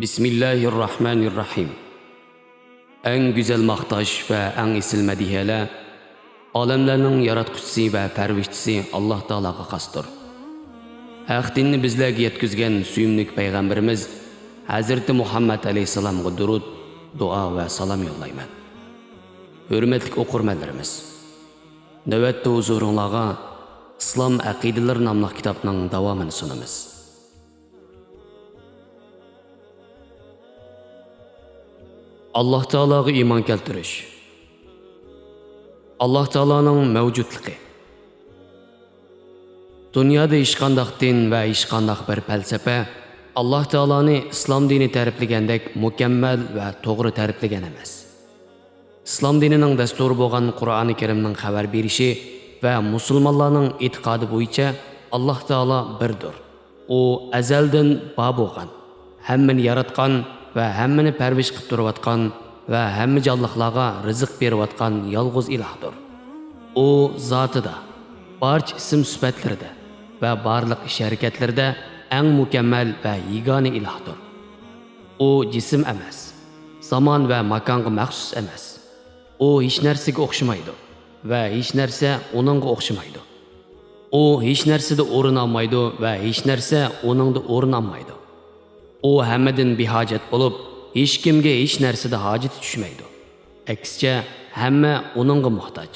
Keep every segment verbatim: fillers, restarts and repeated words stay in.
بىسمىللاھىررەھمانىررەھىم. ئەڭ گۈزەل ماختاش ۋە ئەڭ ئېسىل مەدھىيەلەر ئالەملەرنىڭ ياراتقۇچىسى ۋە پەرۋىشچىسى ئاللاھ تائالاغا خاستۇر. ھەق دىننى بىزلەرگە يەتكۈزگەن سۆيۈملۈك پەيغەمبىرىمىز ھەزرىتى مۇھەممەد ئەلەيھىسسالامغا دۇرۇد، دۇئا ۋە سالام يوللايمەن. ھۆرمەتلىك ئوقۇرمەنلىرىمىز، نۆۋەتتە ھۇزۇرۇڭلارغا ئىسلام ئەقىدىلىرى ناملىق كىتابنىڭ داۋامىنى سۇنىمىز. ئاللاھ تائالاغا ئىمان كەلتۈرۈش. ئاللاھ تائالانىڭ مەۋجۇتلۇقى. دۇنيادا ھېچقانداق دىن ۋە ھېچقانداق بىر پەلسەپە ئاللاھ تائالانى ئىسلام دىنى تەرىپلىگەندەك مۇكەممەل ۋە توغرا تەرىپلىگەن ئەمەس. ئىسلام دىنىنىڭ دەستۇرى بولغان قۇرئانى كەرىمنىڭ خەۋەر بېرىشى ۋە مۇسۇلمانلارنىڭ ئېتىقادى بويىچە ئاللاھ تائالا بىردۇر. ئۇ ئەزەلدىن بار بولغان، ھەممىنى ياراتقان ۋە ھەممىنى پەرۋىش قىلىپ تۇرۇۋاتقان ۋە ھەممە جانلىقلارغا رىزىق بېرىۋاتقان يالغۇز ئىلاھدۇر. ئۇ زاتىدا، بارچە ئىسىم سۈپەتلىرىدە ۋە بارلىق ئىش ھەرىكەتلىرىدە ئەڭ مۇكەممەل ۋە يېگانە ئىلاھدۇر. ئۇ جىسىم ئەمەس، زامان ۋە ماكانغا مەخسۇس ئەمەس. ئۇ ھېچ نەرسىگە ئوخشىمايدۇ ۋە ھېچ نەرسە ئۇنىڭغا ئوخشىمايدۇ. ئۇ ھېچ نەرسىدە ئورۇن ئالمايدۇ ۋە ھېچ نەرسە ئۇنىڭدا ئورۇن ئالمايدۇ. ئۇ ھەممىدىن بىھاجەت بولۇپ، ھېچكىمگە ھېچ نەرسىدە ھاجىتى چۈشمەيدۇ. ئەكسىچە، ھەممە ئۇنىڭغا موھتاج.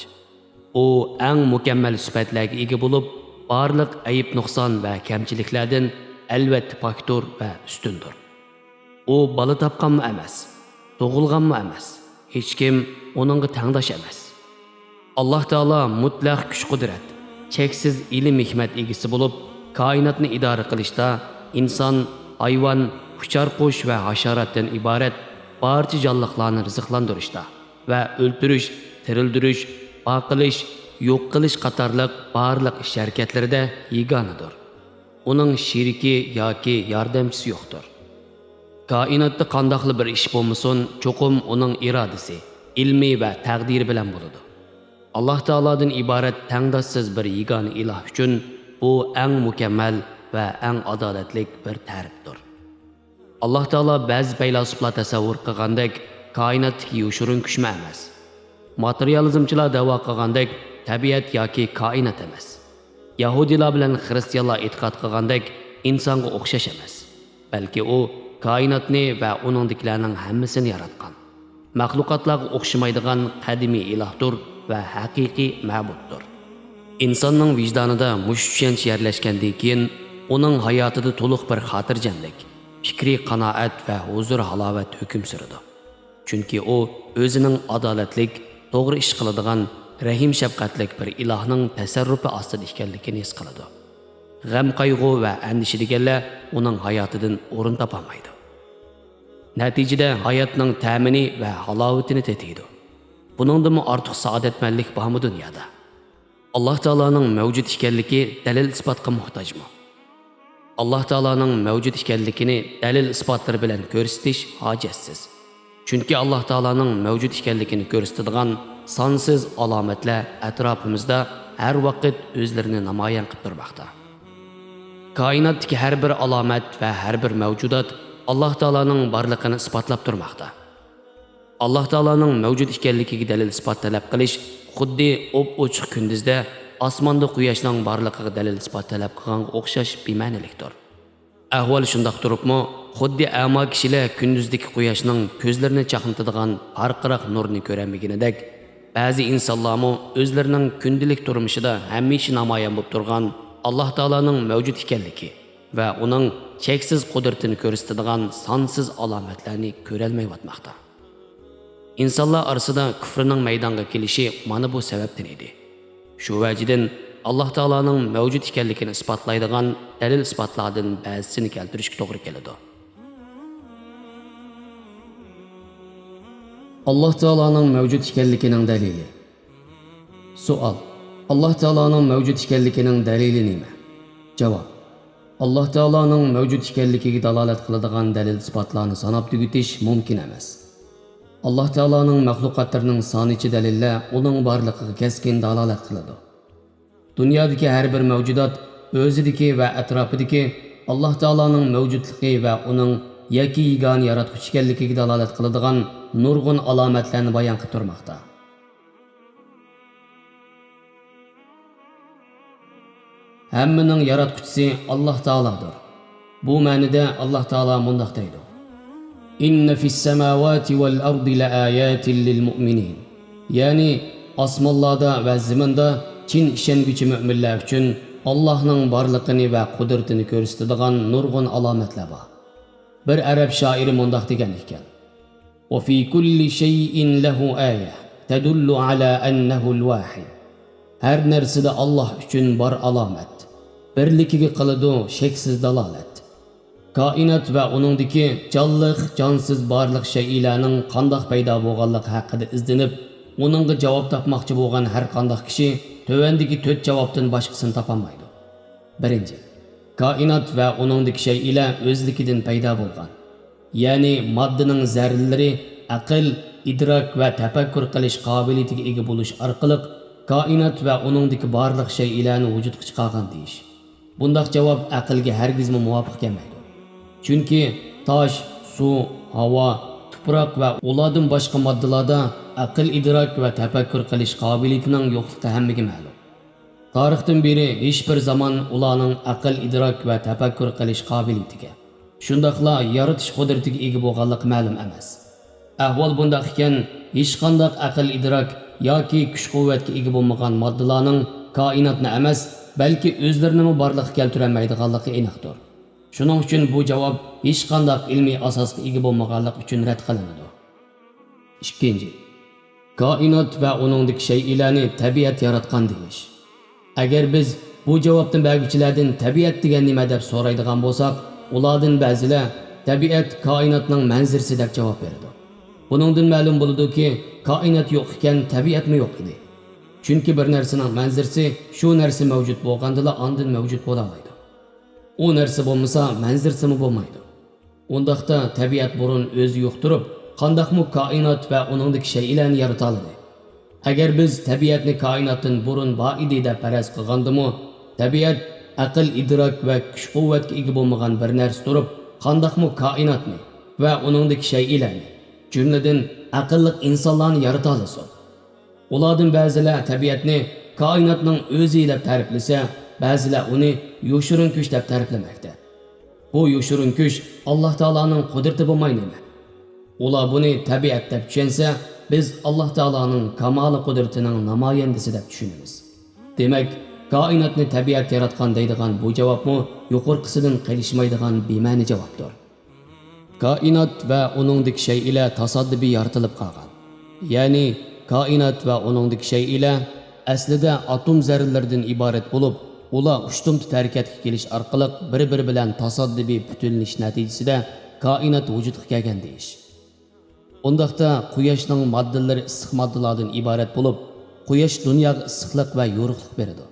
ئۇ ئەڭ مۇكەممەل سۈپەتلەرگە ئىگە بولۇپ، بارلىق ئەيىب-نۇقسان ۋە كەمچىلىكلەردىن ئەلۋەتتە پاكتۇر ۋە ئۈستۈندۇر. ئۇ بالا تاپقانمۇ ئەمەس، تۇغۇلغانمۇ ئەمەس، ھېچكىم ئۇنىڭغا تەڭداش ئەمەس. ئاللاھ تائالا مۇتلەق كۈچ-قۇدرەت، چەكسىز ئىلىم-ھېكمەت ئىگىسى بولۇپ، كائىناتنى ئىدارە قىلىشتا ئىنسان، ھايۋان، ئۇچار قۇش ۋە ھاشاراتتىن ئىبارەت بارچە جانلىقلارنى رىزىقلاندۇرۇشتا ۋە ئۆلتۈرۈش، تىرىلدۈرۈش، باقىلىش، يوق قىلىش قاتارلىق بارلىق ئىش-ھەرىكەتلىرىدە يېگانىدۇر. ئۇنىڭ شېرىكى ياكى ياردەمچىسى يوقتۇر. كائىناتتا قانداقلا بىر ئىش بولمىسۇن، چوقۇم ئۇنىڭ ئىرادىسى، ئىلمى ۋە تەقدىرى بىلەن بولىدۇ. ئاللاھ تائالادىن ئىبارەت تەڭداشسىز بىر يېگانە ئىلاھ ئۈچۈن بۇ ئەڭ مۇكەممەل ۋە ئەڭ ئادالەتلىك بىر تەرىپتۇر. ئاللاھ تائالا بەزى پەيلاسوپلار تەسەۋۋۇر قىلغاندەك كائىناتتىكى يوشۇرۇن كۈچمۇ ئەمەس. ماتېرىيالىزمچىلار دەۋا قىلغاندەك تەبىئەت ياكى كائىنات ئەمەس. يەھۇدىيلار بىلەن خىرىستىيانلار ئېتىقاد قىلغاندەك ئىنسانغا ئوخشاش ئەمەس. بەلكى ئۇ كائىناتنى ۋە ئۇنىڭدىكىلەرنىڭ ھەممىسىنى ياراتقان. مەخلۇقاتلارغا ئوخشىمايدىغان قەدىمىي ئىلاھدۇر ۋە ھەقىقىي مەبۇدتۇر. ئىنساننىڭ ۋىجدانىدا مۇشۇ چۈشەنچە يەرلەشكەندىن كېيىن، ئۇنىڭ ھاياتىدا تولۇق بىر خاتىرجەملىك، پىكرىي قانائەت ۋە ھۇزۇر-ھالاۋەت ھۆكۈم سۈرىدۇ. چۈنكى ئۇ ئۆزىنىڭ ئادالەتلىك، توغرا ئىش قىلىدىغان، رەھىم-شەپقەتلىك بىر ئىلاھنىڭ تەسەررۇپى ئاستىدا ئىكەنلىكىنى ھېس قىلىدۇ. غەم-قايغۇ ۋە ئەندىشە دېگەنلەر ئۇنىڭ ھاياتىدىن ئورۇن تاپالمايدۇ. نەتىجىدە ھاياتنىڭ تەمىنى ۋە ھالاۋىتىنى تېتىيدۇ. بۇنىڭدىنمۇ ئارتۇق سائادەتمەنلىك بارمۇ دۇنيادا؟ ئاللاھ تائالانىڭ مەۋجۇت ئىكەنلىكى دەلىل-ئىسپاتقا موھتاجمۇ؟ ئاللاھ تائالانىڭ مەۋجۇت ئىكەنلىكىنى دەلىل-ئىسپاتلىرى بىلەن كۆرسىتىش ھاجەتسىز. چۈنكى ئاللاھ تائالانىڭ مەۋجۇت ئىكەنلىكىنى كۆرسىتىدىغان سانسىز ئالامەتلەر ئەتراپىمىزدا ھەر ۋاقىت ئۆزلىرىنى نامايان قىلىپ تۇرماقتا. كائىناتتىكى ھەر بىر ئالامەت ۋە ھەر بىر مەۋجۇدات ئاللاھ تائالانىڭ بارلىقىنى ئىسپاتلاپ تۇرماقتا. ئاللاھ تائالانىڭ مەۋجۇت ئىكەنلىكىگە دەلىل-ئىسپات تەلەپ قىلىش خۇددى ئوپئوچۇق كۈندۈزدە ئاسماندا قۇياشنىڭ بارلىقىغا دەلىل-ئىسپات تەلەپ قىلغانغا ئوخشاش بىمەنىلىكتۇر. ئەھۋال شۇنداق تۇرۇپمۇ، خۇددى ئەما كىشىلەر كۈندۈزدىكى قۇياشنىڭ كۆزلىرىنى چاقنىتىدىغان پارقىراق نۇرنى كۆرەلمىگىنىدەك، بەزى ئىنسانلارمۇ ئۆزلىرىنىڭ كۈندىلىك تۇرمۇشىدا ھەمىشە نامايان بولۇپ تۇرغان ئاللاھ تائالانىڭ مەۋجۇت ئىكەنلىكى ۋە ئۇنىڭ چەكسىز قۇدرىتىنى كۆرسىتىدىغان سانسىز ئالامەتلەرنى كۆرەلمەيۋاتماقتا. ئىنسانلار ئارىسىدا كۇفرىنىڭ مەيدانغا كېلىشى مانا بۇ سەۋەبتىن ئىدى. شۇ ۋەجىدىن ئاللاھ تائالانىڭ مەۋجۇت ئىكەنلىكىنى ئىسپاتلايدىغان دەلىل-ئىسپاتلاردىن بەزىسىنى كەلتۈرۈشكە توغرا كېلىدۇ. ئاللاھ تائالانىڭ مەۋجۇت ئىكەنلىكىنىڭ دەلىلى. سوئال: ئاللاھ تائالانىڭ مەۋجۇت ئىكەنلىكىنىڭ دەلىلى نېمە؟ جاۋاب: ئاللاھ تائالانىڭ مەۋجۇت ئىكەنلىكىگە دالالەت قىلىدىغان دەلىل-ئىسپاتلارنى ساناپ تۈگىتىش مۇمكىن ئەمەس. ئاللاھ تائالانىڭ مەخلۇقاتلىرىنىڭ سانىچە دەلىللەر ئۇنىڭ بارلىقىغا كەسكىن دالالەت قىلىدۇ. دۇنيادىكى ھەر بىر مەۋجۇدات ئۆزىدىكى ۋە ئەتراپىدىكى ئاللاھ تائالانىڭ مەۋجۇتلۇقى ۋە ئۇنىڭ يەككە يېگانە ياراتقۇچى ئىكەنلىكىگە دالالەت قىلىدىغان نۇرغۇن ئالامەتلەرنى بايان قىلىپ تۇرماقتا. ھەممىنىڭ ياراتقۇچىسى ئاللاھ تائالادۇر. بۇ مەنىدە ئاللاھ تائالا مۇنداق دەيدۇ: «إن في السماوات والأرض لآيات للمؤمنين.» يەنى ئاسمانلاردا ۋە زېمىندا چىن ئىشەنگۈچى مۆمىنلەر ئۈچۈن ئاللاھنىڭ بارلىقىنى ۋە قۇدرىتىنى كۆرسىتىدىغان نۇرغۇن ئالامەتلەر بار. بىر ئەرەب شائىرى مۇنداق دېگەن ئىكەن: «وفي كل شيء له آية تدل على أنه الواحد.» ھەر نەرسىدە ئاللاھ ئۈچۈن بار ئالامەت، بىرلىكىگە قىلىدۇ شەكسىز دالالەت. كائىنات ۋە ئۇنىڭدىكى جانلىق، جانسىز بارلىق شەيئىلەرنىڭ قانداق پەيدا بولغانلىقى ھەققىدە ئىزدىنىپ، ئۇنىڭغا جاۋاب تاپماقچى بولغان ھەر قانداق كىشى تۆۋەندىكى تۆت جاۋابتىن باشقىسىنى تاپالمايدۇ. بىرىنچى، كائىنات ۋە ئۇنىڭدىكى شەيئىلەر ئۆزلۈكىدىن پەيدا بولغان، يەنى ماددىنىڭ زەررىلىرى ئەقىل، ئىدراك ۋە تەپەككۇر قىلىش قابىلىيىتىگە ئىگە بولۇش ئارقىلىق كائىنات ۋە ئۇنىڭدىكى بارلىق شەيئىلەرنى ۋۇجۇدقا چىقارغان دېيىش. بۇنداق جاۋاب ئەقىلگە ھەرگىزمۇ مۇۋاپىق كەلمەيدۇ. چۈنكى تاش، سۇ، ھاۋا، تۇپراق ۋە ئۇلاردىن باشقا ماددىلاردا ئەقىل، ئىدراك ۋە تەپەككۇر قىلىش قابىلىيىتىنىڭ يوقلۇقى ھەممىگە مەلۇم. تارىختىن بېرى ھېچبىر زامان ئۇلارنىڭ ئەقىل، ئىدراك ۋە تەپەككۇر قىلىش قابىلىيىتىگە، شۇنداقلا يارىتىش قۇدرىتىگە ئىگە بولغانلىقى مەلۇم ئەمەس. ئەھۋال بۇنداق ئىكەن، ھېچقانداق ئەقىل، ئىدراك ياكى كۈچ-قۇۋۋەتكە ئىگە بولمىغان ماددىلارنىڭ كائىناتنى ئەمەس، بەلكى ئۆزلىرىنىمۇ بارلىققا كەلتۈرەلمەيدىغانلىقى ئېنىقتۇر. شۇنىڭ ئۈچۈن بۇ جاۋاب ھېچقانداق ئىلمىي ئاساسقا ئىگە بولمىغانلىقى ئۈچۈن رەت قىلىنىدۇ. ئىككىنچى، كائىنات ۋە ئۇنىڭدىكى شەيئىلەرنى تەبىئەت ياراتقان دېيىش. ئەگەر بىز بۇ جاۋابنى بەرگۈچىلەردىن تەبىئەت دېگەن نېمە دەپ سورايدىغان بولساق، ئۇلاردىن بەزىلەر تەبىئەت كائىناتنىڭ مەنزىرىسى دەپ جاۋاب بېرىدۇ. بۇنىڭدىن مەلۇم بولىدۇكى، كائىنات يوق ئىكەن، تەبىئەتمۇ يوق ئىدى. چۈنكى بىر نەرسىنىڭ مەنزىرىسى شۇ نەرسە مەۋجۇت بولغاندىلا ئاندىن مەۋجۇت بولالايدۇ. ئۇ نەرسە بولمىسا، مەنزىرىسىمۇ بولمايدۇ. ئۇنداقتا تەبىئەت بۇرۇن ئۆزى يوق تۇرۇپ، قانداقمۇ كائىنات ۋە ئۇنىڭدىكى شەيئىلەرنى يارىتالىدى؟ ئەگەر بىز تەبىئەتنى كائىناتتىن بۇرۇن بار ئىدى دەپ پەرەز قىلغاندىمۇ، تەبىئەت ئەقىل، ئىدراك ۋە كۈچ-قۇۋۋەتكە ئىگە بولمىغان بىر نەرسە تۇرۇپ، قانداقمۇ كائىناتنى ۋە ئۇنىڭدىكى شەيئىلەرنى، جۈملىدىن ئەقىللىق ئىنسانلارنى يارىتالىسۇن؟ ئۇلاردىن بەزىلەر تەبىئەتنى كائىناتنىڭ ئۆزى دەپ تەرىپلىسە، بەزىلەر ئۇنى يوشۇرۇن كۈچ دەپ تەرىپلىمەكتە. بۇ يوشۇرۇن كۈچ ئاللاھ تائالانىڭ قۇدرىتى بولماي نېمە؟ ئۇلار بۇنى تەبىئەت دەپ چۈشەنسە، بىز ئاللاھ تائالانىڭ كامالى قۇدرىتىنىڭ نامايەندىسى دەپ چۈشىنىمىز. دېمەك، كائىناتنى تەبىئەت ياراتقان دەيدىغان بۇ جاۋابمۇ يۇقىرىقىسىدىن قېلىشمايدىغان بىمەنە جاۋابتۇر. كائىنات ۋە ئۇنىڭدىكى شەيئىلەر تاسادىپىي يارىتىلىپ قالغان. يەنى، كائىنات ۋە ئۇنىڭدىكى شەيئىلەر ئەسلىدە ئاتوم زەررىلىرىدىن ئىبارەت بولۇپ، ئۇلار ئۇشتۇمتۇت ھەرىكەتكە كېلىش ئارقىلىق بىر-بىرى بىلەن تاسادىپىي پۈتۈنلىشىش نەتىجىسىدە كائىنات ۋۇجۇدقا كەلگەن دېيىش. ئۇنداقتا، قۇياشنىڭ ماددىلىرى ئىسسىق ماددىلاردىن ئىبارەت بولۇپ، قۇياش دۇنياغا ئىسسىقلىق ۋە يورۇقلۇق بېرىدۇ.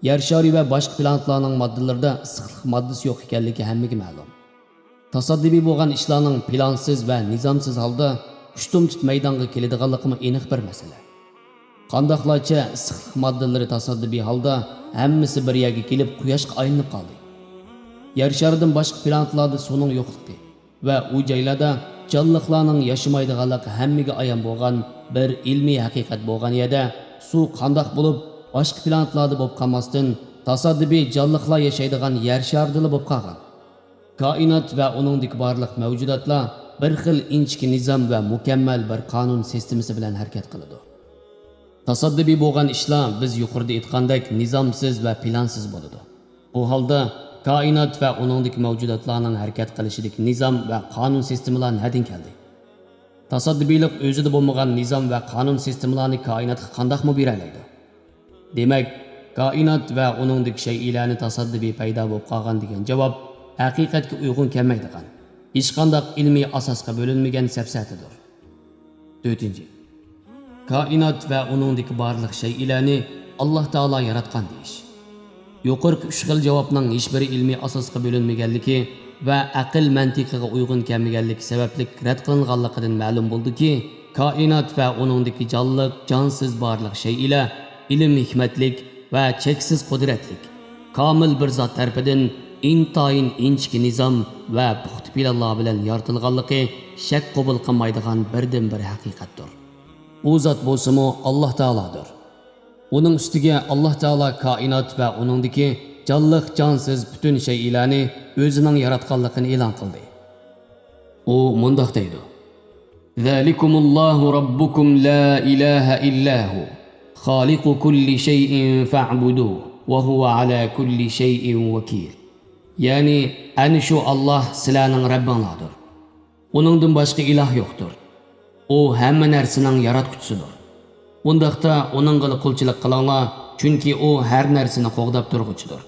يەر شارى ۋە باشقا پلانېتلارنىڭ ماددىلىرىدا ئىسسىقلىق ماددىسى يوق ئىكەنلىكى ھەممىگە مەلۇم. تاسادىپىي بولغان ئىشلارنىڭ پىلانسىز ۋە نىزامسىز ھالدا ئۇشتۇمتۇت مەيدانغا كېلىدىغانلىقىمۇ ئېنىق بىر مەسىلە. قانداقلارچە ئىسسىقلىق ماددىلىرى تاسادىپىي ھالدا ھەممىسى بىر يەرگە كېلىپ قۇياشقا ئايلىنىپ قالدى؟ يەر شارىدىن باشقا پلانېتلاردا سۇنىڭ يوقلۇقى ۋە ئۇ جايلاردا جانلىقلارنىڭ ياشىمايدىغانلىقى ھەممىگە ئايان بولغان بىر ئىلمىي ھەقىقەت بولغان يەردە، سۇ قانداق بولۇپ، باشقا پلانېتلاردا بولۇپ قالماستىن، تاسادىپىي جانلىقلار ياشايدىغان يەر شارىدىلا بولۇپ قالغان؟ كائىنات ۋە ئۇنىڭدىكى بارلىق مەۋجۇداتلار بىر خىل ئىنچىكە نىزام ۋە مۇكەممەل بىر قانۇن سىستېمىسى بىلەن ھەرىكەت قىلىدۇ. تاسادىپىي بولغان ئىشلار، بىز يۇقىرىدا ئېيتقاندەك، نىزامسىز ۋە پىلانسىز بولىدۇ. بۇ ھالدا كائىنات ۋە ئۇنىڭدىكى مەۋجۇداتلارنىڭ ھەرىكەت قىلىشىدىكى نىزام ۋە قانۇن سىستېمىلار نەدىن كەلدى؟ تاسادىپىيلىق ئۆزىدە بولمىغان نىزام ۋە قانۇن سىستېمىلارنى كائىناتقا قانداقمۇ بېرەلەيدۇ؟ دېمەك، كائىنات ۋە ئۇنىڭدىكى شەيئىلەرنى تاسادىپىي پەيدا بولۇپ قالغان دېگەن جاۋاب ھەقىقەتكە ئۇيغۇن كەلمەيدىغان، ھېچقانداق ئىلمىي ئاساسقا بۆلۈنمىگەن سەپسەتىدۇر. تۆتىنچى، كائىنات ۋە ئۇنىڭدىكى بارلىق شەيئىلەرنى ئاللاھ تائالا ياراتقان دېيىش. يۇقىرىقى ئۈچ خىل جاۋابنىڭ ھېچبىرى ئىلمىي ئاساسقا بۆلۈنمىگەنلىكى ۋە ئەقىل مەنتىقىغا ئۇيغۇن كەلمىگەنلىكى سەۋەبلىك رەت قىلىنغانلىقىدىن مەلۇم بولدىكى، كائىنات ۋە ئۇنىڭدىكى جانلىق، جانسىز بارلىق شەيئىلەر ئىلىم ھېكمەتلىك ۋە چەكسىز قۇدرەتلىك، كامىل بىر زات تەرىپىدىن ئىنتايىن ئىنچىكە نىزام ۋە پۇختا پىلانلار بىلەن يارىتىلغانلىقى شەك قوبۇل قىلمايدىغان بىردىنبىر ھەقىقەتتۇر. ئۇ زات بولسىمۇ ئاللاھ تائالادۇر. ئۇنىڭ ئۈستىگە ئاللاھ تائالا كائىنات ۋە ئۇنىڭدىكى جانلىق-جانسىز پۈتۈن شەيئىلەرنى ئۆزىنىڭ ياراتقانلىقىنى ئېلان قىلدى. ئۇ مۇنداق دەيدۇ: ذلكم الله ربكم لا إله إلا هو خالق كل شيء فاعبدوه وهو على كل شيء وكيل. يەنى، ئەنە شۇ ئاللاھ سىلەرنىڭ رەببىڭلاردۇر. ئۇنىڭدىن باشقا ئىلاھ يوقتۇر. ئۇ ھەممە نەرسىنىڭ ياراتقۇچىسىدۇر. ئۇنداقتا ئۇنىڭغىلا قۇلچىلىق قىلىڭلار، چۈنكى ئۇ ھەر نەرسىنى قوغداپ تۇرغۇچىدۇر.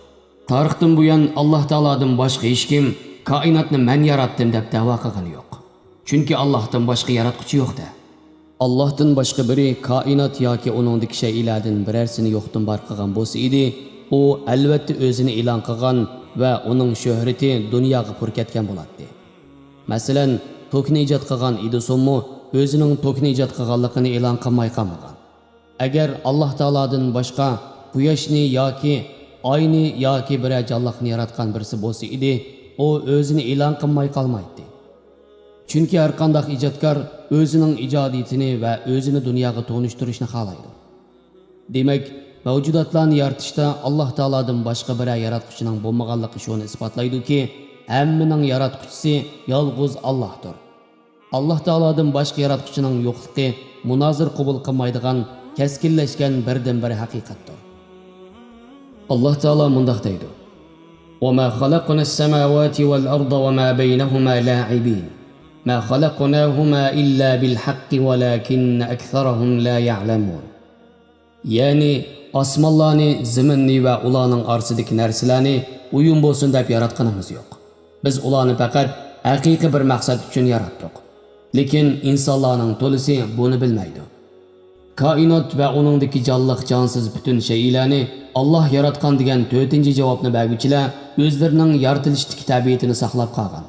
تارىختىن بۇيان ئاللاھ تائالادىن باشقا ھېچكىم كائىناتنى مەن ياراتتىم دەپ دەۋا قىلغىنى يوق. چۈنكى ئاللاھتىن باشقا ياراتقۇچى يوق-دە. ئاللاھتىن باشقا بىرى كائىنات ياكى ئۇنىڭدىكى شەيئىلەردىن بىرەرسىنى يوقتىن بار قىلغان بولسا ئىدى، ئۇ ئەلۋەتتە ئۆزىنى ئېلان قىلغان ۋە ئۇنىڭ شۆھرىتى دۇنياغا پۇر كەتكەن بولاتتى. مەسىلەن، توكنى ئىجاد قىلغان ئېدىسونمۇ ئۆزىنىڭ توكنى ئىجاد قىلغانلىقىنى ئېلان قىلماي قالمىغان. ئەگەر ئاللاھ تائالادىن باشقا قۇياشنى ياكى ئاينى ياكى بىرەر جانلىقنى ياراتقان بىرسى بولسا ئىدى، ئۇ ئۆزىنى ئېلان قىلماي قالمايتتى. چۈنكى ھەرقانداق ئىجادكار ئۆزىنىڭ ئىجادىيىتىنى ۋە ئۆزىنى دۇنياغا تونۇشتۇرۇشنى خالايدۇ. دېمەك، مەۋجۇداتلارنى يارىتىشتا ئاللاھ تائالادىن باشقا بىرەر ياراتقۇچىنىڭ بولمىغانلىقى شۇنى ئىسپاتلايدۇكى، ھەممىنىڭ ياراتقۇچىسى يالغۇز ئاللاھتۇر. ئاللاھ تائالادىن باشقا ياراتقۇچىنىڭ يوقلۇقى مۇنازىرە قوبۇل قىلمايدىغان كەسكىنلەشكەن بىردىنبىر ھەقىقەتتۇر. ئاللاھ تائالا مۇنداق دەيدۇ: وما خلقنا السماوات والأرض وما بينهما لاعبين ما خلقناهما إلا بالحق ولكن أكثرهم لا يعلمون. يەنى، ئاسمانلارنى، زېمىننى ۋە ئۇلارنىڭ ئارىسىدىكى نەرسىلەرنى ئويۇن بولسۇن دەپ ياراتقىنىمىز يوق. بىز ئۇلارنى پەقەت ھەقىقىي بىر مەقسەت ئۈچۈن ياراتتۇق. لېكىن ئىنسانلارنىڭ تولىسى بۇنى بىلمەيدۇ. كائىنات ۋە ئۇنىڭدىكى جانلىق-جانسىز پۈتۈن شەيئىلەرنى ئاللاھ ياراتقان دېگەن تۆتىنچى جاۋابنى بەرگۈچىلەر ئۆزلىرىنىڭ يارىتىلىشتىكى تەبىئىتىنى ساقلاپ قالغان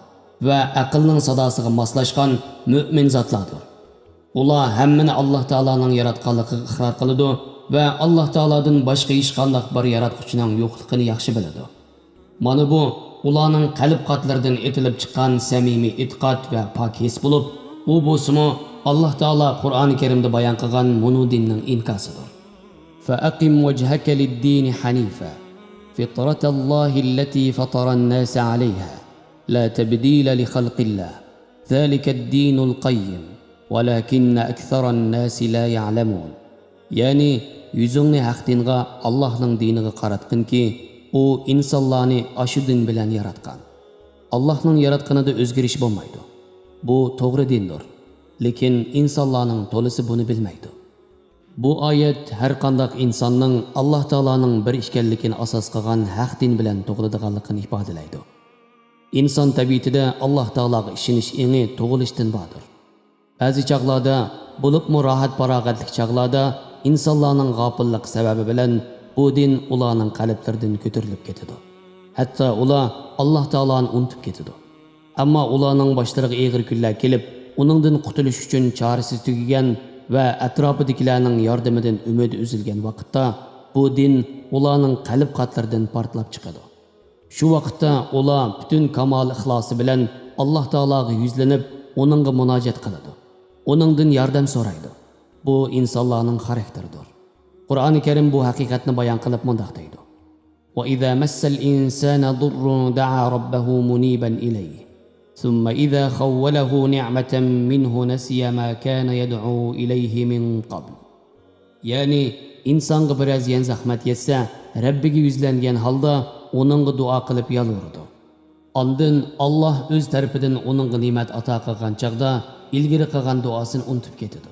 ۋە ئەقىلنىڭ ساداسىغا ماسلاشقان مۆمىن زاتلاردۇر. ئۇلار ھەممىنى ئاللاھ تائالانىڭ ياراتقانلىقىغا ئىقرار قىلىدۇ ۋە ئاللاھ تائالادىن باشقا ھېچقانداق بىر ياراتقۇچىنىڭ يوقلۇقىنى ياخشى بىلىدۇ. مانا بۇ ئۇلارنىڭ قەلب قاتلىرىدىن ئېتىلىپ چىققان سەمىمىي ئېتىقاد ۋە پاك ھېس بولۇپ، ئۇ بولسىمۇ ئاللاھ تائالا قۇرئانى كەرىمدە بايان قىلغان مۇنۇ دىننىڭ ئىنكاسىدۇر. فأقم وجهك للدين حنيفا فطرة الله التي فطر الناس عليها لا تبديل لخلق الله ذلك الدين القيم ولكن أكثر الناس لا يعلمون. يەنى، يۈزۈڭنى ھەق دىنغا، ئاللاھنىڭ دىنىغا قاراتقىنكى، ئۇ ئىنسانلارنى ئاشۇ دىن بىلەن ياراتقان. ئاللاھنىڭ ياراتقىنىدا ئۆزگىرىش بولمايدۇ. بۇ توغرا دىندۇر. لېكىن ئىنسانلارنىڭ تولىسى بۇنى بىلمەيدۇ. بۇ ئايەت ھەرقانداق ئىنساننىڭ ئاللاھ تائالانىڭ بىر ئىكەنلىكىنى ئاساس قىلغان ھەق دىن بىلەن تۇغۇلىدىغانلىقىنى ئىپادىلەيدۇ. ئىنسان تەبىئىتىدە ئاللاھ تائالاغا ئىشىنىش ئېڭى تۇغۇلۇشتىن باردۇر. بەزى چاغلاردا، بولۇپمۇ راھەت-پاراغەتلىك چاغلاردا ئىنسانلارنىڭ غاپىللىقى سەۋەبى بىلەن بۇ دىن ئۇلارنىڭ قەلبلىرىدىن كۆتۈرۈلۈپ كېتىدۇ. ھەتتا ئۇلار ئاللاھ تائالانى ئۇنتۇپ كېتىدۇ. ئەمما ئۇلارنىڭ باشلىرىغا ئېغىر كۈنلەر كېلىپ، ئۇنىڭدىن قۇتۇلۇش ئۈچۈن چارىسىز تۈگىگەن ۋە ئەتراپىدىكىلەرنىڭ ياردىمىدىن ئۈمىدى ئۈزۈلگەن ۋاقىتتا، بۇ دىن ئۇلارنىڭ قەلب قاتلىرىدىن پارتلاپ چىقىدۇ. شۇ ۋاقىتتا ئۇلار پۈتۈن كامال ئىخلاسى بىلەن ئاللاھ تائالاغا يۈزلىنىپ، ئۇنىڭغا مۇناجات قىلىدۇ. ئۇنىڭدىن ياردەم سورايدۇ. بۇ ئىنسانلارنىڭ خاراكتېرىدۇر. قۇرئانى كەرىم بۇ ھەقىقەتنى بايان قىلىپ مۇنداق دەيدۇ: وإذا مس الإنسان ضر دعا ربه منيبا إليه ثم إذا خوله نعمة منه نسي ما كان يدعو إليه من قبل. يەنى، ئىنسانغا بىرەر زىيان-زەخمەت يەتسە، رەببىگە يۈزلەنگەن ھالدا ئۇنىڭغا دۇئا قىلىپ يالۋۇرىدۇ. ئاندىن ئاللاھ ئۆز تەرىپىدىن ئۇنىڭغا نېمەت ئاتا قىلغان چاغدا ئىلگىرى قىلغان دۇئاسىنى ئۇنتۇپ كېتىدۇ.